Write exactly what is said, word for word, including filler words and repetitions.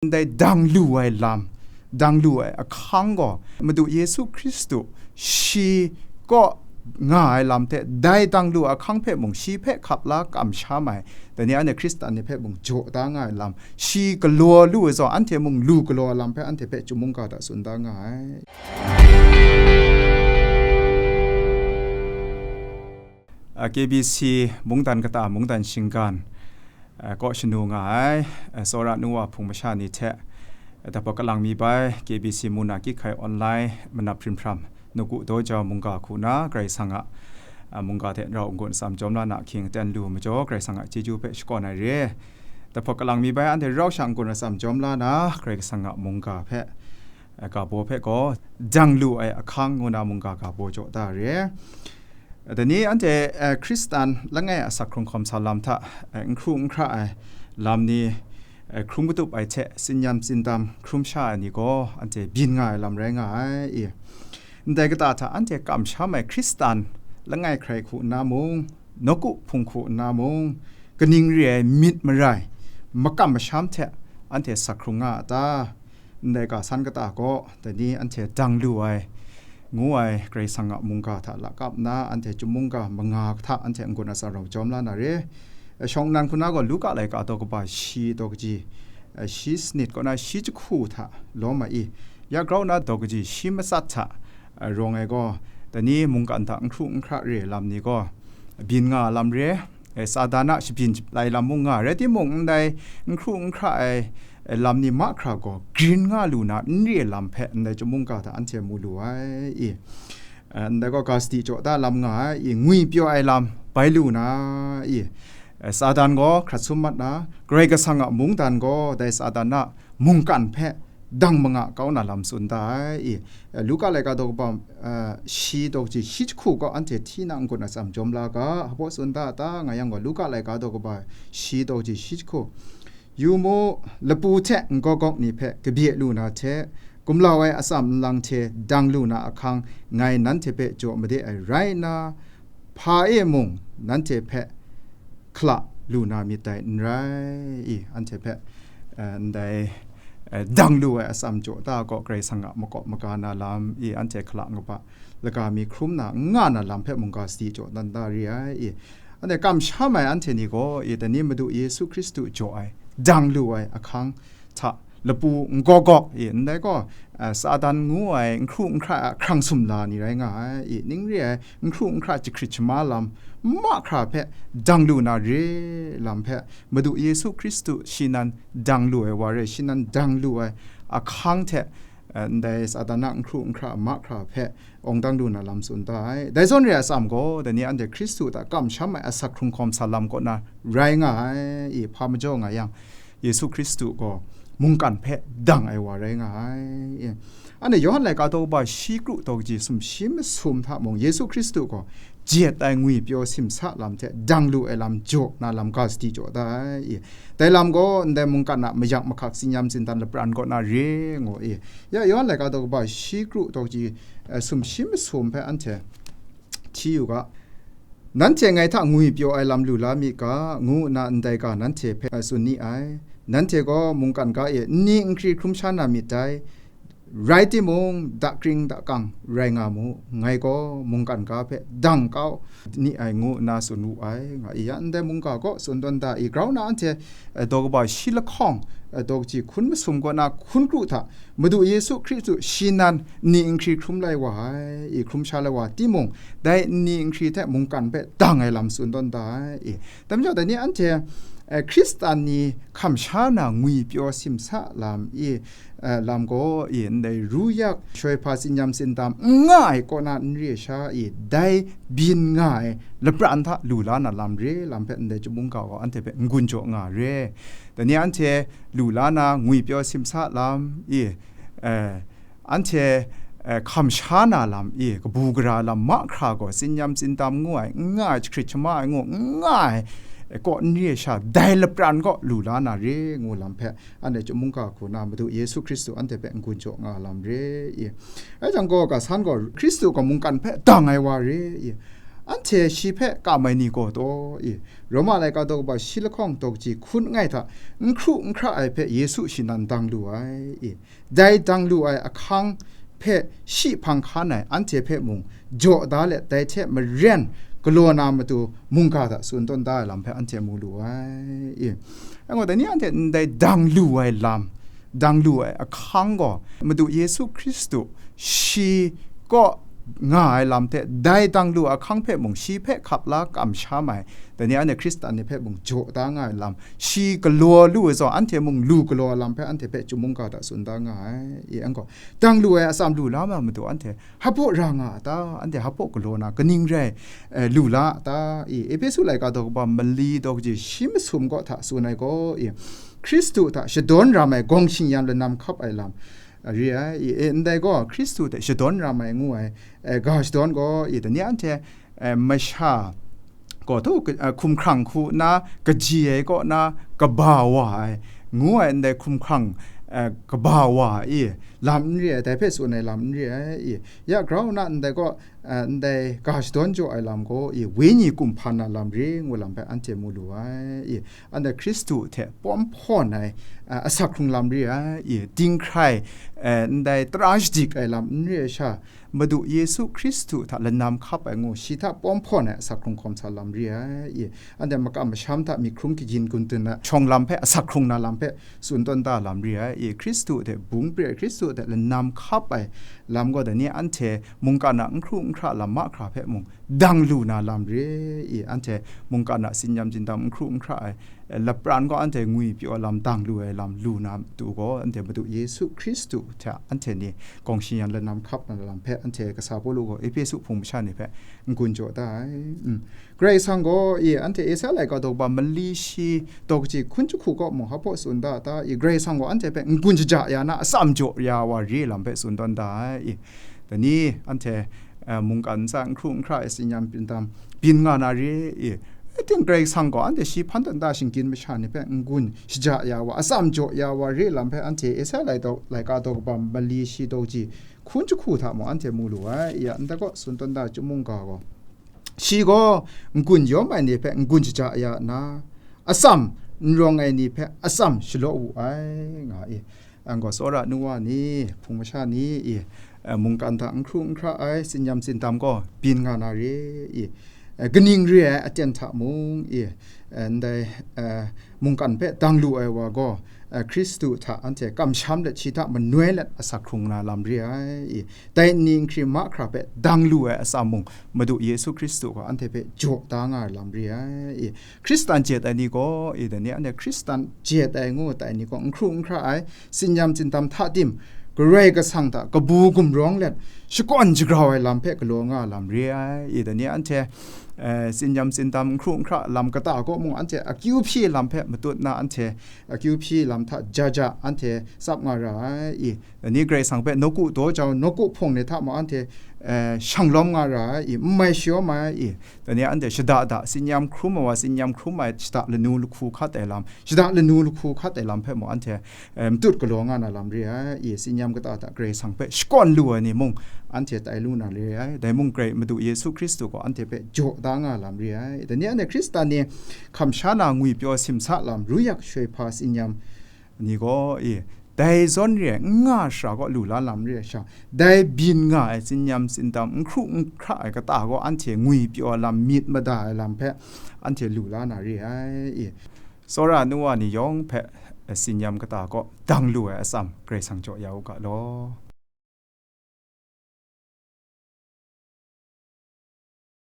ndai dang lu ai lam, dang lu ai ahkang gaw, Madu Yesu Hkristu shi kaw nga ai lam hte, dai dang lu ahkang hpe mung shi hpe hkap la kamsham ai, dai ni anhte Hkristan ni hpe mung jaw da nga ai lam, shi galaw lu ai zawn, anhte mung lu galaw ai lam hpe anhte hpe chyum mungga hta tsun da nga ai. A, K B C mungdan kata, mungdan shinggan, a, kaw shanu nga ai, a, tsawra nu wa hpung masha ni hte, a, dapawt kalang mi bai, K B C Muna Kyi Khai Online manap hprim hpram, Nawku Daw Jau mungga hku na, Karai Kasang a, a, mungga hte rau n-gun atsam jawm la na ahkying ten lu majaw, Karai Kasang a chyeju hpe shakawn ai re. Dapawt kalang mi bai, anhte rau sha n-gun atsam jawm la na, Karai Kasang a mungga hpe, a, ga baw hpe gaw, dang lu ai ahkang ngu na mungga ga baw jaw da re. Dai ni anhte, eh, Hkristan langai asak hkrung hkawm sa lam hta, eh, n hkru n hkra ai lam ni, eh, hkrum katup ai hte tsin yam tsin dam hkrum sha ai ni gaw anhte byin nga ai lam rai nga ai i. Ndai kata hta anhte kamsham ai Hkristan langai hkrai hku nna mung, nawku hpung hku nna mung, kaning re ai myit marai, makam masham hte anhte sak hkrung nga a ta? Ndai ga san kata gaw, dai ni anhte dang lu ai, ngu ai Karai Kasang a mungga hta lakap nna, anhte chyum mungga manga hta anhte n-gun atsam rau jawm la na re. Shawng nnan hku na gaw, Luka laika daw kaba shi daw kaji, shi sanit kaw na shi jahku hta lawm ai i, ya grau na daw kaji shi matsat hta rawng ai gaw, dai ni mungkan hta n hkru n hkra re lam ni gaw, byin nga lam re. E, Satan a shabyin lai lam mung nga, rai timung, ndai n hkru n hkra ai, e, lam ni mahkra gaw grin nga lu na n re lam hpe ndai chyum mungga hta anhte mu lu ai i. E, ndai gaw ga sadi jaw da lam nga ai i, ngwipyaw ai lam bai lu na i. E, Satan gaw hkrat sum mat na, Karai Kasang a mungdan gaw dai Satan a mungkan hpe dang manga kau na lam tsun da ai i. E, Luka laika daw kaba, e, shi daw kaji shi jahku gaw anhte hti na n-gun atsam jawm la ga, hpaw tsun da a ta nga yang gaw, Luka laika daw kaba shi daw kaji shi jahku. Yu mu, lapu hte n-gawk gawk ni hpe kabye lu na hte, gumlau ai atsam nlang hte dang lu na ahkang ngai nanhte hpe jaw made ai rai nna, hpa e mung nanhte hpe hkala lu na myit dai n rai i, anhte hpe, eh, ndai, eh, dang lu ai atsam jaw ta gaw Karai Kasang a makawp maga na lam i, anhte hkala kaba laga mi hkrum na n nga na lam hpe mungga sadi jaw dan da re ai i. Anhte kamsham ai anhte ni gaw i, dai ni Madu Yesu Hkristu jaw ai, dang lu ai ahkang hta lapu n-gawk gawk i, ndai gaw, a, Satan ngu ai n hkru n hkra a hkrang sumla ni rai nga ai i, ning re ai n hkru n hkra jahkrit shama lam mahkra hpe dang lu na re lam hpe, Madu Yesu Hkristu shi nan dang lu ai wa re, shi nan dang lu ai ahkang hte, a, ndai Satan a n hkru n hkra mahkra hpe awng dang lu na lam tsun da ai. Dai zawn re ai atsam gaw, dai ni anhte Hkristu hta kamsham ai asak hkrung hkawm sa lam kaw na rai nga ai i, hpa majaw nga yang, Yesu Hkristu gaw mungkan hpe dang ai wa rai nga ai. Anhte Yawhan laika daw kaba shi kru daw kaji sumshi masum hta mung, Yesu Hkristu gaw jet ai ngwipyaw simsa lam hte dang lu ai lam jaw na lam ga sadi jaw da ai. Dai lam gaw ndai mungkan a mayak mahkak tsin yam tsin dan lapran kaw na re ngu i. Ya, Yawhan laika daw kaba shi kru daw kaji, eh, sumshi masum hpe anhte hti yu ga. Nanhte ngai hta ngwipyaw ai lam lu la mi ga, ngu nna ndai ga nanhte hpe tsun ni ai. Nanhte gaw mungkan ga e nni nkri hkrum sha na myit dai. Rai timung, dakring dakang rai nga mu, ngai gaw mungkan ga hpe dang kau ni ai, ngu nna tsun wu ai, nga i. Ya, ndai mungga gaw tsun tawn da i, grau nna anhte, eh, daw kaba shi lahkawng, eh, daw kaji hkun masum kaw na hkun kru hta, Madu Yesu Hkristu shi nan nni nkri hkrum lai wa ai, i hkrum sha lai wa timung, dai nni nkri hte mungkan hpe dang ai lam tsun tawn da ai, i. Dai majaw, dai ni anhte, eh, Hkristan ni hkam sha na ngwipyaw simsa lam i, eh, lam gaw i, ndai ru yak, shoi hpa tsin yam tsin dam n nga ai kaw na n re sha i, dai byin nga ai lapran hta lu la na lam re lam hpe ndai chyum mungga gaw anhte hpe n-gun jaw nga re. Dai ni anhte lu la na ngwipyaw simsa lam i, eh, anhte, eh, hkam sha na lam i, kabu gara lam mahkra gaw tsin yam tsin dam ngu ai, n nga ai, jahkrit shama ai ngu n nga ai, eh, kaw n re sha, dai lapran kaw lu la na re ngu lam hpe, anhte chyum mungga hku na Madu Yesu Hkristu anhte hpe n-gun jaw nga lam re i. Rai jang gaw, ga san gaw, Hkristu gaw mungkan hpe dang ai wa re i. anhte shi hpe kam ai ni gaw taw, i, Roma laika daw kaba shi lahkawng daw kaji hkun langai hta n hkru n hkra ai hpe Yesu shi nan dang lu ai, i, dai dang lu ai ahkang hpe shi hpang hkan ai anhte hpe mung jaw da let, dai hte maren galaw na matu mungga hta tsun tawn da ai lam hpe anhte mu lu ai, i. Angaw dai ni anhte ndai dang lu ai lam, dang lu ai ahkang gaw, Madu Yesu Hkristu shi kaw nga ai lam hte, dai dang lu ahkang hpe mung shi hpe hkap la kamsham ai, dai ni anhte Hkristan ni hpe mung jaw da nga ai lam, shi galaw lu ai zawn, anhte mung lu galaw ai lam hpe anhte hpe chyum mungga hta tsun da nga ai, i, angaw. Dang lu ai atsam lu la ma matu anhte hpaw ra nga a ta? Anhte hpaw galaw na kaning rai, eh, lu la a ta? I, Ehpesu laika daw kaba mali daw kaji shi masum kaw hta tsun ai gaw, i, Hkristu hta shadawn ram ai gawng shing-yan lanam hkap ai lam, a, re ai, i, e, ndai gaw Hkristu hte shadawn ram ai ngu ai, e, ga shadawn gaw, i, dai ni anhte, e, masha gaw htaw, e, hkumhkrang hku nna kaji ai kaw na kaba wa ai, ngu ai ndai hkumhkrang, e, kaba wa ai, i, lam n re ai, dai hpe tsun ai lam n re ai, i, ya grau nna ndai gaw, a, ndai ga shadawn jaw ai lam gaw, i, wenyi kumhpan na lam re ngu lam hpe anhte mu lu ai, i, anhte Hkristu hte pawm hpawn ai, a, asak hkrung lam re ai, i, dinghkrai, a, ndai tara shadik ai lam n re ai sha, Madu Yesu Hkristu hta lanam hkap ai ngu, shi hta pawm hpawn ai asak hkrung hkawm sa lam re ai, i, anhte makam masham hta myi hkrum kayin gun dun ai shawng lam hpe, asak hkrung na lam hpe tsun tawn da lam re ai, i, Hkristu hte bung pre ai, Hkristu hte lanam hkap ai lam gaw, dai ni anhte mungkan a n hkru n hkra lam mahkra hpe mung dang lu na lam re, i, anhte mungkan a tsin-yam tsindam n hkru n hkra ai, e, lapran gaw anhte ngwi pyaw lam dang lu ai lam lu na matu gaw, anhte Madu Yesu Hkristu hte anhte ni gawng shing-yan lanam hkap na lam hpe anhte kasa Pawlu gaw Ehpesu hpung masha ni hpe n-gun jaw da ai. Mm. Karai Kasang gaw, i, anhte Esaia laika daw kaba mali shi daw kaji hkun jahku kaw mung hpaw tsun da ta? I, Karai Kasang gaw anhte hpe n-gun shaja ya na, atsam jaw ya wa re lam hpe tsun tawn da ai, i. Dai ni anhte, eh, mungkan ntsa n hkru n hkra ai tsin-yam tsindam byin nga na re, i. Ating Karai Kasang gaw anhte shi hpan tawn da shinggyim masha ni hpe n-gun shaja ya wa, atsam jaw ya wa re lam hpe anhte Esaia lai daw, laika daw kaba mali shi daw kaji hkun jahku hta mung anhte mu lu ai, i, ya, ndai gaw tsun tawn da chyum mungga gaw, shi gaw n-gun yawm ai ni hpe n-gun shaja ya nna, atsam n rawng ai ni hpe atsam shalaw wu ai, nga i. Anhte gaw tsawra nu wa ni, hpung masha ni, i, eh, mungkan hta n hkru n hkra ai tsin-yam tsindam gaw byin nga na re, i, eh, kaning re ai aten hta mung, i, eh, ndai, eh, mungkan hpe dang lu ai wa gaw, eh, Hkristu hta anhte kamsham let, shi hta manoi let asak hkrung na lam re ai, i, dai nni nhkri mahkra hpe dang lu ai atsam mung, Madu Yesu Hkristu gaw anhte hpe jaw da nga ai lam re ai, i. Hkristan jet ai ni gaw, i, dai ni anhte Hkristan jet ai ngu dat ai ni gaw, n hkru n hkra ai, tsin-yam tsindam hta tim, Karai Kasang hta kabu gumrawng let, shakawn shagrau ai lam hpe galaw nga ai lam re ai, i, dai ni anhte, eh, tsin-yam tsindam n hkru n hkra lam kata kaw mung, anhte akyu hpyi lam hpe matut nna, anhte akyu hpyi lam hta ja ja anhte tsap nga ra ai, i, dai ni Karai Kasang hpe nawku daw jau, nawku hpung ni hta mung anhte, eh, shang lawm nga ra ai, i, n mai shayawm ai, i, dai ni anhte shada da, tsin-yam hkrum ai wa, tsin-yam hkrum ai, shada lanu lahku hkat ai lam, shada lanu lahku hkat ai lam hpe mung anhte, eh, matut galaw nga na lam re ai, i, tsin-yam kata hta Karai Kasang hpe shakawn lu ai ni mung, anhte tai lu na re ai, dai mung Karai Madu Yesu Hkristu gaw anhte hpe jaw da nga lam re ai, dai ni anhte Hkristan ni hkam sha na ngwi pyaw simsa lam, ruyak shoi hpa tsin-yam ni gaw, i, dai zawn re ai n nga shara gaw lu la lam re ai sha, dai byin nga ai tsin-yam tsindam n hkru n hkra ai kata gaw anhte ngwi pyaw ai lam, myit mada ai lam hpe anhte lu la na re ai, i. Tsawra nu wa ni yawng hpe, eh, tsin-yam kata gaw dang lu ai atsam Karai Kasang jaw ya u ga law.